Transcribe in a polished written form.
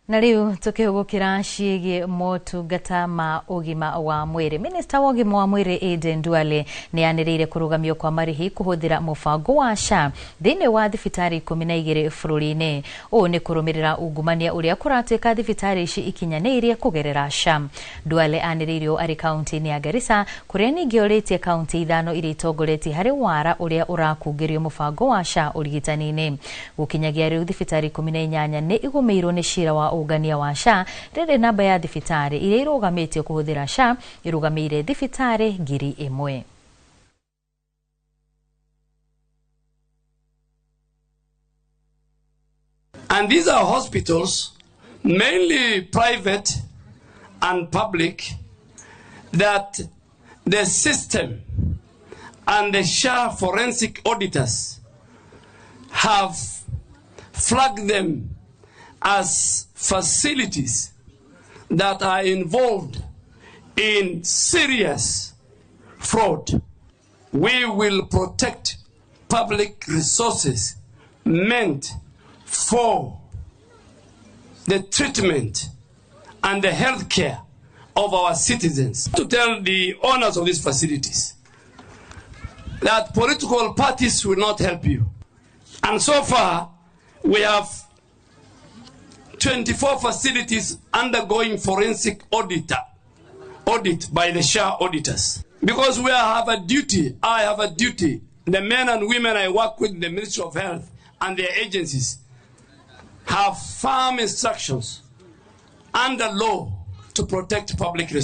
Na rĩu tũkĩhũgũkĩra ciĩgiĩ motungata ma ũgima wa mwĩrĩ. Minista wa ũgima wa mwĩrĩ Aden Duale nĩ anĩrĩire kũrũgamio kwa marĩhi kũhũthĩra mũbango wa SHA thĩinĩ wa thibitarĩ 12 bũrũri-inĩ. Ũũ nĩ kũrũmĩrĩra ungumania ũrĩa kũratuĩka thibitarĩ ici ikinyanĩirie kũgerera SHA. Duale anĩrĩire ũũ arĩ kaunti-inĩ ya Garissa kũrĩa ningĩ orĩtie kaunti 5 iria itongoretie harĩ wara ũrĩa ũrakungĩrio mũbango wa SHA ũrigitani-inĩ. Gũkinyagia rĩu thibitarĩ 18 nĩ igũmĩirwo nĩ cira wa ungania wa SHA rĩrĩ namba ya thibitarĩ iria irũgamĩtio kũhũthĩra SHA irũgamĩire thibitarĩ 1000. And these are hospitals, mainly private and public, that the system and the SHA forensic auditors have flagged them as facilities that are involved in serious fraud. We will protect public resources meant for the treatment and the health care of our citizens. To tell the owners of these facilities that political parties will not help you. And so far, we have 24 facilities undergoing forensic audit by the SHA auditors. Because we have a duty, I have a duty, the men and women I work with in the Ministry of Health and their agencies have firm instructions under law to protect public resources.